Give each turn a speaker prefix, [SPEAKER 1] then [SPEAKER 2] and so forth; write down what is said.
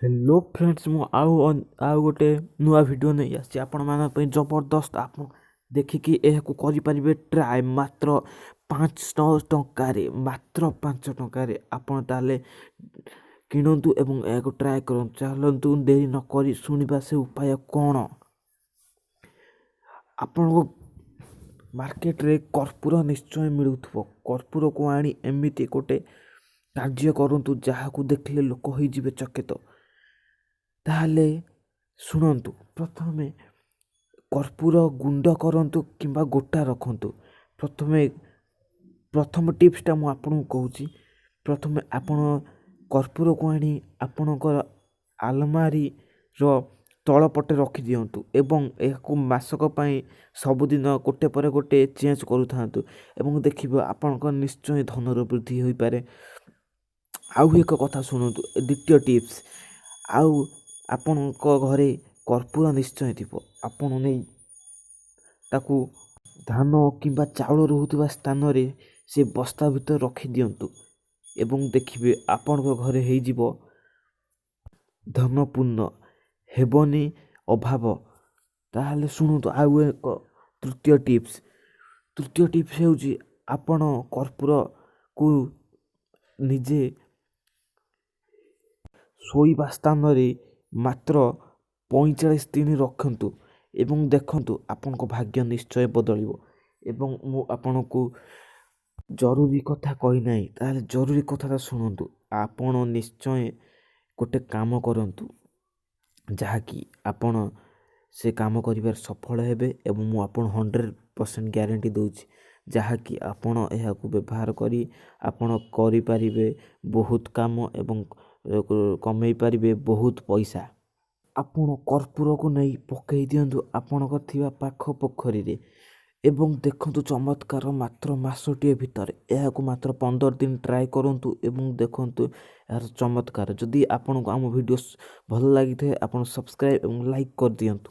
[SPEAKER 1] Hello friends, ମୁଁ ଆଉ ଗୋଟେ ନୂଆ ଭିଡ଼ିଓ ନେଇ ଆସିଛି ଆପଣମାନଙ୍କ ପାଇଁ ଜବରଦସ୍ତ। ଆପଣ ଦେଖିକି ଏହାକୁ କରିପାରିବେ ଟ୍ରାଏ ମାତ୍ର 500 ଟଙ୍କାରେ। ମାତ୍ର 5 ଟଙ୍କାରେ ଆପଣ ତାହେଲେ କିଣନ୍ତୁ ଏବଂ ଏହାକୁ ଟ୍ରାଏ କରନ୍ତୁ। ଚାଲନ୍ତୁ, ଡେରି ନକରି ଶୁଣିବା ସେ ଉପାୟ କ'ଣ। ଆପଣଙ୍କ ମାର୍କେଟରେ କର୍ପୂର ନିଶ୍ଚୟ ମିଳୁଥିବ। କର୍ପୂରକୁ ଆଣି ଏମିତି ଗୋଟେ କାର୍ଯ୍ୟ କରନ୍ତୁ, ଯାହାକୁ ଦେଖିଲେ ଲୋକ ହୋଇଯିବେ ଚକିତ। ତାହେଲେ ଶୁଣନ୍ତୁ, ପ୍ରଥମେ କର୍ପୂର ଗୁଣ୍ଡ କରନ୍ତୁ କିମ୍ବା ଗୋଟା ରଖନ୍ତୁ। ପ୍ରଥମେ ପ୍ରଥମ ଟିପ୍ସଟା ମୁଁ ଆପଣଙ୍କୁ କହୁଛି। ପ୍ରଥମେ ଆପଣ କର୍ପୂରକୁ ଆଣି ଆପଣଙ୍କର ଆଲମାରିର ତଳ ପଟେ ରଖିଦିଅନ୍ତୁ ଏବଂ ଏହାକୁ ମାସକ ପାଇଁ ସବୁଦିନ ଗୋଟେ ପରେ ଗୋଟେ ଚେଞ୍ଜ କରୁଥାନ୍ତୁ ଏବଂ ଦେଖିବେ, ଆପଣଙ୍କ ନିଶ୍ଚୟ ଧନର ବୃଦ୍ଧି ହୋଇପାରେ। ଆଉ ଏକ କଥା ଶୁଣନ୍ତୁ, ଦ୍ୱିତୀୟ ଟିପ୍ସ। ଆଉ ଆପଣଙ୍କ ଘରେ କର୍ପୂର ନିଶ୍ଚୟ ଥିବ। ଆପଣ ନେଇ ତାକୁ ଧାନ କିମ୍ବା ଚାଉଳ ରହୁଥିବା ସ୍ଥାନରେ ସେ ବସ୍ତା ଭିତରେ ରଖିଦିଅନ୍ତୁ ଏବଂ ଦେଖିବେ, ଆପଣଙ୍କ ଘରେ ହେଇଯିବ ଧନପୂର୍ଣ୍ଣ, ହେବନି ଅଭାବ। ତାହେଲେ ଶୁଣନ୍ତୁ ଆଉ ଏକ ତୃତୀୟ ଟିପ୍ସ। ତୃତୀୟ ଟିପ୍ସ ହେଉଛି, ଆପଣ କର୍ପୂରକୁ ନିଜେ ଶୋଇବା ସ୍ଥାନରେ ମାତ୍ର 45 ଦିନ ରଖନ୍ତୁ ଏବଂ ଦେଖନ୍ତୁ, ଆପଣଙ୍କ ଭାଗ୍ୟ ନିଶ୍ଚୟ ବଦଳିବ। ଏବଂ ମୁଁ ଆପଣଙ୍କୁ ଜରୁରୀ କଥା କହିନାହିଁ। ତାହେଲେ ଜରୁରୀ କଥାଟା ଶୁଣନ୍ତୁ। ଆପଣ ନିଶ୍ଚୟ ଗୋଟେ କାମ କରନ୍ତୁ, ଯାହାକି ଆପଣ ସେ କାମ କରିବାରେ ସଫଳ ହେବେ ଏବଂ ମୁଁ ଆପଣ 100% ଗ୍ୟାରେଣ୍ଟି ଦେଉଛି, ଯାହାକି ଆପଣ ଏହାକୁ ବ୍ୟବହାର କରି ଆପଣ କରିପାରିବେ ବହୁତ କାମ ଏବଂ କମେଇ ପାରିବେ ବହୁତ ପଇସା। ଆପଣ କର୍ପୂରକୁ ନେଇ ପକାଇ ଦିଅନ୍ତୁ ଆପଣଙ୍କ ଥିବା ପାଖ ପୋଖରୀରେ ଏବଂ ଦେଖନ୍ତୁ ଚମତ୍କାର ମାତ୍ର ମାସଟିଏ ଭିତରେ। ଏହାକୁ ମାତ୍ର 15 ଦିନ ଟ୍ରାଏ କରନ୍ତୁ ଏବଂ ଦେଖନ୍ତୁ ଏହାର ଚମତ୍କାର। ଯଦି ଆପଣଙ୍କୁ ଆମ ଭିଡ଼ିଓ ଭଲ ଲାଗିଥାଏ, ଆପଣ ସବସ୍କ୍ରାଇବ୍ ଏବଂ ଲାଇକ୍ କରିଦିଅନ୍ତୁ।